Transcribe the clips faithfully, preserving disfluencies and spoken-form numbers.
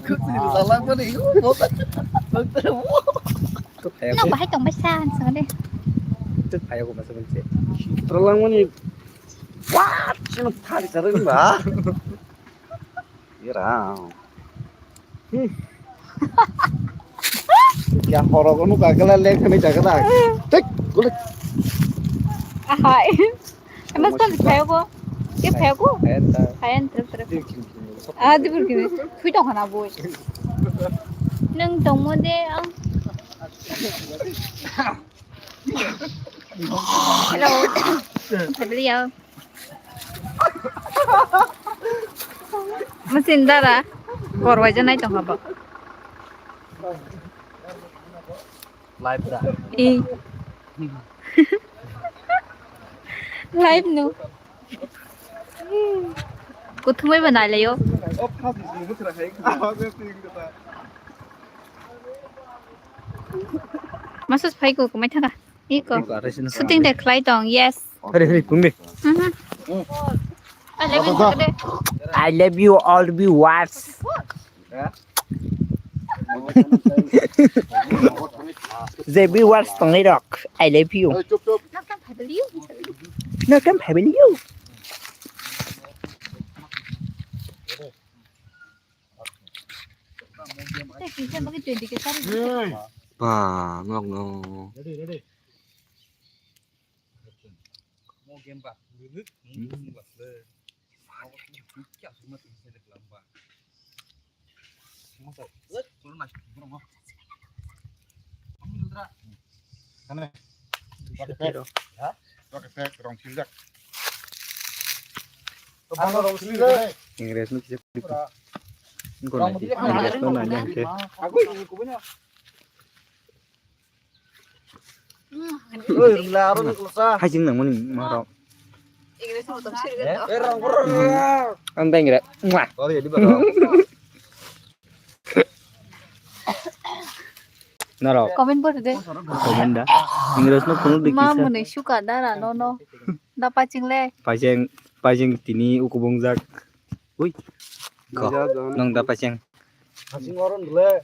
Lalangmani. Tuk phaya Nang ko. Bahai tong bai sa, ang sanga de. Tuk phaya ko masa masa. Lalangmani. What? Sino thak sarang ba. Ira. Ya horo ko nuka kala lek kani jaga da. Tek, golek. Ahai. Mas kan phaya ko. Ke phaya ko? Phaya ta. Phaya ta, phaya ta. Ah, di bul kini. Thui tong khana boi. Nang tong mo de ang. Hello. Family ya. Mesin dara. Korwai janai tong habo. Live da. Eh. Live no. Kuthumai ba nai layo. Masas phai ko kumai thaka. Iko. Shooting de khlai tong. Yes. Hari hari kung de. Mhm. I love you, I love you all viewers. Je viewers tongni rok, I love you. Noktam phaibaliyo. Noktam phaibaliyo. Ba, nok no. Mo game ba. Mo game ba. Mo game ba. Mo game ba. Mo game ba. Kane. Pakai pek. Ha? Pakai pek, rong siljak. Ano rong siljak? Ingres no kisa. Ingko na, Ingres no na, yang ke. Aku ini kubenya. Oi, rula, aro ni kusa. Hai jing nang mani, ma rok. Ingres no tam sir. Eh, rong, rong, rong. Ang beng re. Muah. Sorry, di ba. Narok. Comment bor de. Comment da. Ingres no phunuk de kisa. Ma mwnwi suka dara no no. Da paching le. Pacheng, pacheng tini ukubung jak. Ui. Ko. Nong da pacheng. Paching oron le.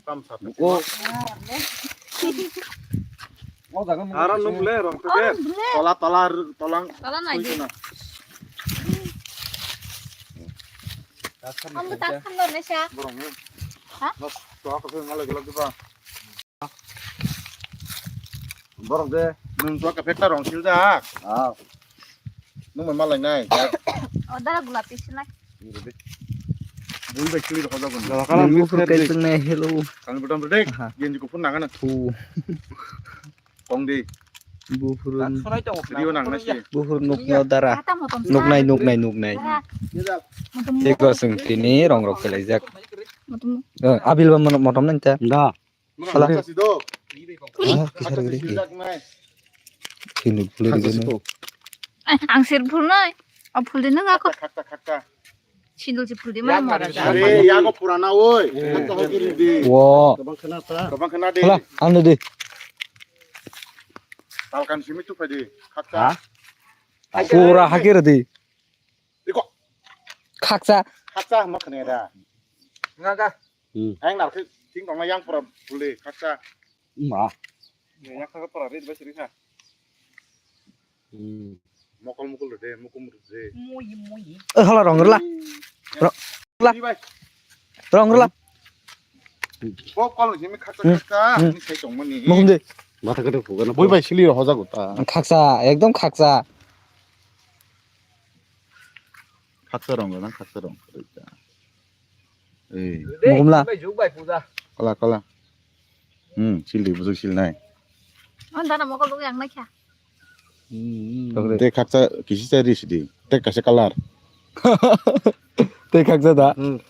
Tam sap. O. O jaga mo. Ara nung le rong te. Tola, tola, tolang. Tola nai di. Ang tak khan dor nesa. Borong ni. Ha? Nos to ka phun ngalai gulak diba. Borok de. Nung to ka phekta rong sil jak. Ah. Nung ma malai nai. O dara gulapi silai. Bul bai kili ko jagon. Nung bukur kai sung nai hello. Kami betam bedek. Aha. Genji ko phun nangana. Thu. Tong di. Buphuru. Video nang nasi. Buphuru nukno dara. Nuknai, nuknai, nuknai. Tei ko sung tini rong rok kelaijak. Eh, abil ba mono-, motom nang ta. Da. Sala. Ah, kisar gede. Tini bulu di gini. Ang sir phul nai. O phul di nang ako. Khakta, khakta. Sindul si phul di mana mora. Are, yago purana oi. Khakta hoki ri di. Wo. Gabang khena ta. Gabang khena di. Hala, anu di. Talkan simi tu phai di. Khakta. Pura hakir di. Iko. Khaksa. Khaksa ma khne da. Nga ga. Hmm. Ang nar ting tong yang pura bule khaksa. Ma. Yang khaksa pura ri ba siri kha. Hmm. Mokol mukul de, mukum de. Muyi muyi. Eh, hala rong rela. Ro-, rela. Rong rela. Bo kol ni mi khaksa khaksa ni sai tong mani. Mukum de. Mata kata ko na. Boi bai sili ro hoja gota. Khaksa, ekdom khaksa. Khaksa rong nang khaksa rong. Eh. Mugumla. Kala kala. Hmm, sildi bujung silnai. Oh, dana mokol bujung yang naikha. Te khaksa kisi chari sidi. Te kaisa kalar. Te khaksa da. Hmm.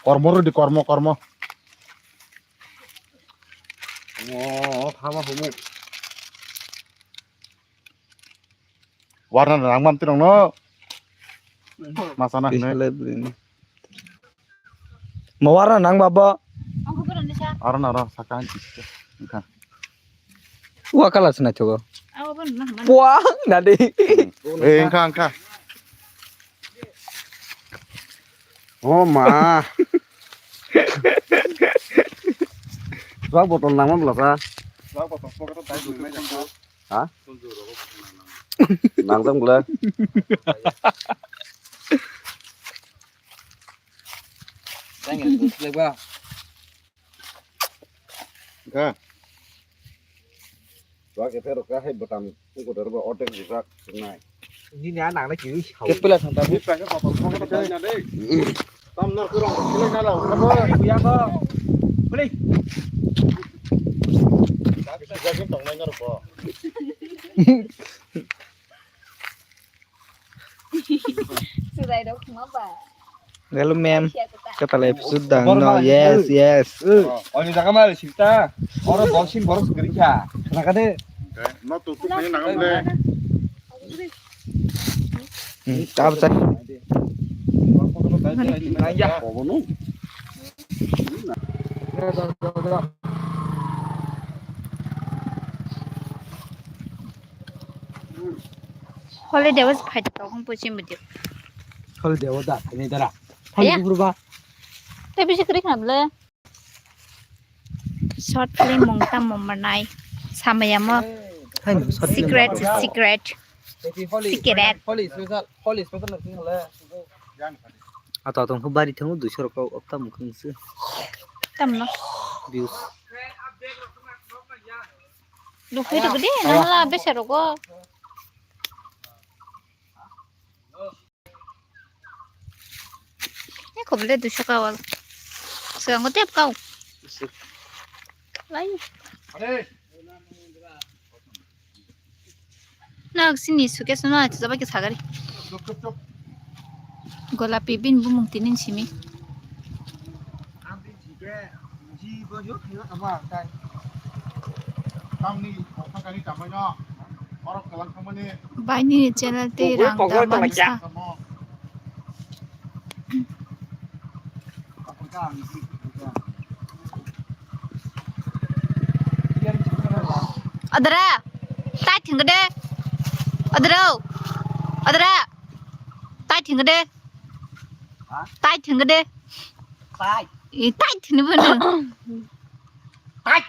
Kormo rudi kormo kormo. Oh, thama humu. Warna nang mam tirong no. Masana hne. Mo warna nang babo. Aro naro saka. Engka. Wa kala sina chogo. Abo ban na man. Wa na de. Eh, engkha, engkha. Oh ma. Swak botol nangma bwlasa. Swak botol pocket o dai nangmai jang. Ha? Nangjak bwle. Thank you. Ka. Swak ephero ka hai bwtam kukuder bo order rijak nai. Nini a nangna kiwi hau. Kepila thangta bu. Tam nor kurang kepila nala. Buli. Jaga tongnai nor bo. Surai rok ma ba. Hello, ma'am. Kaisa ta ta. Katalai episode dang no. Yes, yes. Oni jaga ma sita. Oro boxing box gri kha. Khana ka de. No tu tu nang le. Hmm, ta ta. Ya. Holiday was fight to hong puchi mudio. Holiday was da, ini dara. Hai guru ba. Te bisi krik na ble. Short film mung tam mung manai. Samaya mo. Hai no short film. Secret, secret. Happy Holi. Secret. Holi special, Holi special na sing le. Ato ato ko bari thangu dui sor ko opta mukang se. Tam no. Views. Dukhai rok di, nangla bese rogo. Ni kobile duiso kawal. Segang ko tep kau. Lai. Nak sini suke suna aja coba kita sagari. Golapi bin bumung tinin simi. Baini channel tei rang da mansa. Adara, tai thwng de. Adara, adara, tai thwng de. Tai thwng de. Tai. I tai thwng de bono. Tai.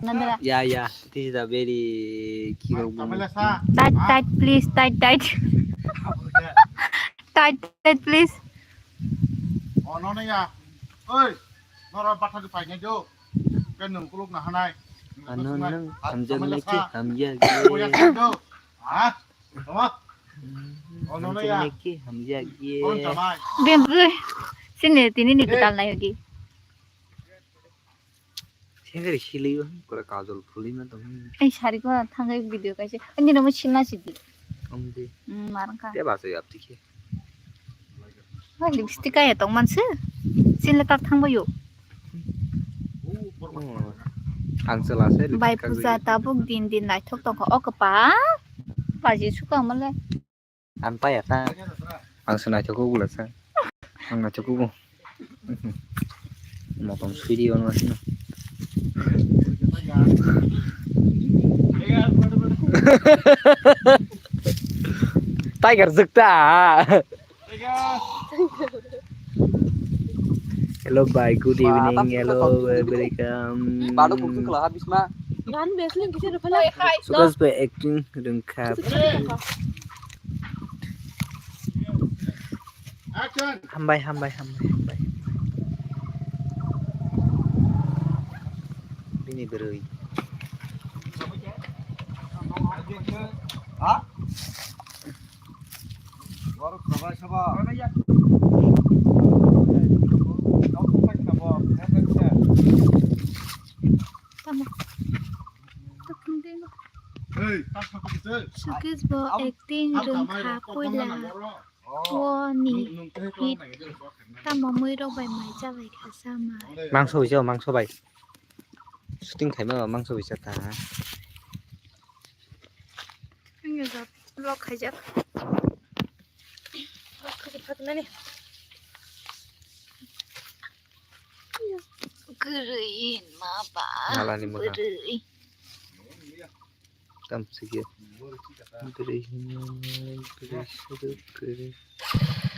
Nandra. Yeah, yeah. This is a very kilo. Tight, tight, please, tight, tight. Tight, tight, please. Oh, no, no, ya. Oi, nora batha di painai jo. Kan nung kuluk na hanai. Ano nang hamjak nai ki hamjak. Ha? Tama? Hamjak nai ki hamjak ye. Bembrui. Sini tini ni ketal nai hogi. Sengri sili yo, kora kajol phuli ma tong. Ei sari ko thangai video kaise. Ani no mo sina sidi. Amdi. Hmm, marang ka. Te ba so yap tikhe. Lipstick kaya tong manse. Sin le kak thang bayo. Ang sela se. Bai puja tabuk din din naithok tongkha o kwpal. Paji suka mole. Ang paya ta. Ang se naithok ko gula sa. Ang naithok ko. Motom sui di ono asino. Tiger zukta. Hello, bye. Good evening. Hello, welcome. Bado bukti kela habis ma. Nan wrestling kisa rupala. Sukas by acting rengkap. Hambai, hambai, hambai, hambai. Bini bwrwi. Ha? Tamo. Sukesh bo acting rwngkha poila. Woni hit tamo mui rok bai mai cha bai kha sama. Mangso bai cha, mangso bai. Shooting khaima mangso bai cha ta. Wngya jat vlog khaijak. Vlog khaijak phatnani. Kwrwi hinma ba. Nalani mwkhang. Kwrwi. Tamsike. Kwrwi hinma, kwrwi sudu, kwrwi.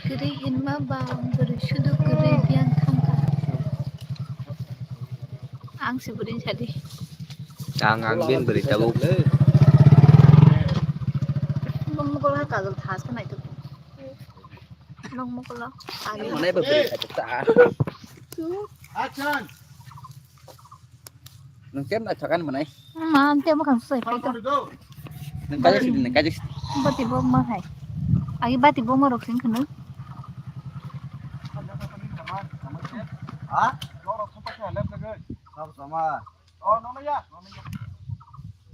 Kwrwi hinma ba, kwrwi sudu, kwrwi biyang thangkha. Ang se bwrwi sadi. Ang, ang bin bwrwi tabuk. Bumukol ha kajol thas khe naituk. Nong mokolo. Ani. Mane ba beri kha ta. Action. Nang tem na chakan manai. Ma, ante mo kham sai pai to. Nang kaje sidi, nang kaje sidi. Bati bo ma hai. Agi bati bo ma rok sing khunu. Ha? Lo rok sumpa khe lep lagi. Sam sama. Oh, nono ya.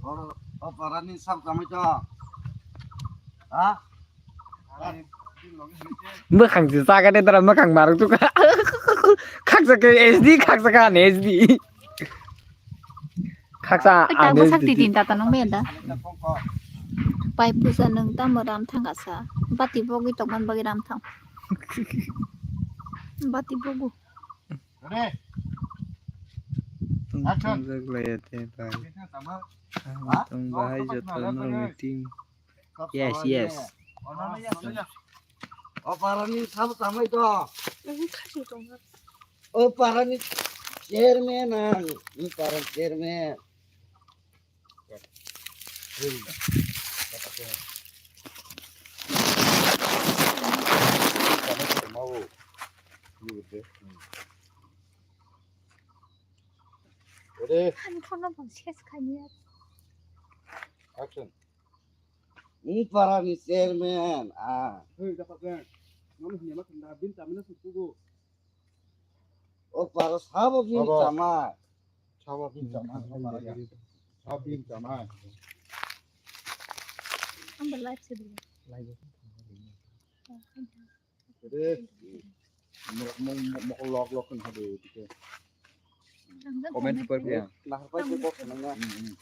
Oh, oh, parani sam samai to. Ha? Mwkhang se chakani dara mwkhang maruk tu. Khaksa ke S D, khaksa ke an S D. Khaksa an S D. Pai puja nung tamo ram thang asa. Bati bogwi tongman bagwi ram thang. Bati bogu. Ready? Action. Tong jak laya te bai. Ang tong bahai joto no meeting. Yes, yes. O parani sabo samai to. O parani chairman ang. O parani chairman. Ready? Ani phone no phone ses khaini. Action. Ni para ni chairman. Ah. Hei, dapat ben. Nono hini ma kanda bin tamina suku. O para sabo bin tamai. Sabo bin tamai. Sabo bin tamai. Ang live sih dulu. Live. Jadi, mo-, mo-, mo-, mokol lok lok kan hade dike. Comment super ya. Lahar pai ko kok nang. Hmm, hmm.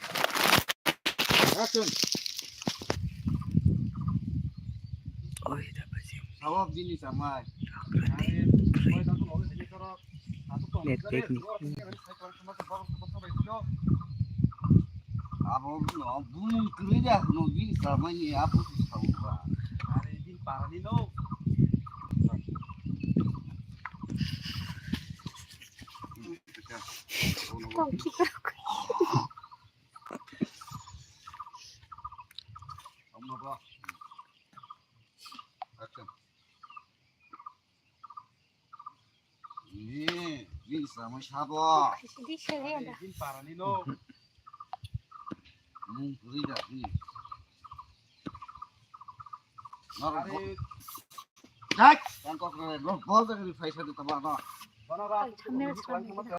Action. Oi, dapat sih. Sabo bini samai. Net pek ni. Abo no bumung kwrwi da no bini samai ni abo sabo ba. Are bini para ni no. Kok ki kok. Action. Ni, ni sama sabo. Di sini ada. Ini parani no. Hmm, ini dah, ini. Nara bo-, Dak, tangkok na, lo, bol dak ni paisa di tabak no. Thumbnail, thumbnail.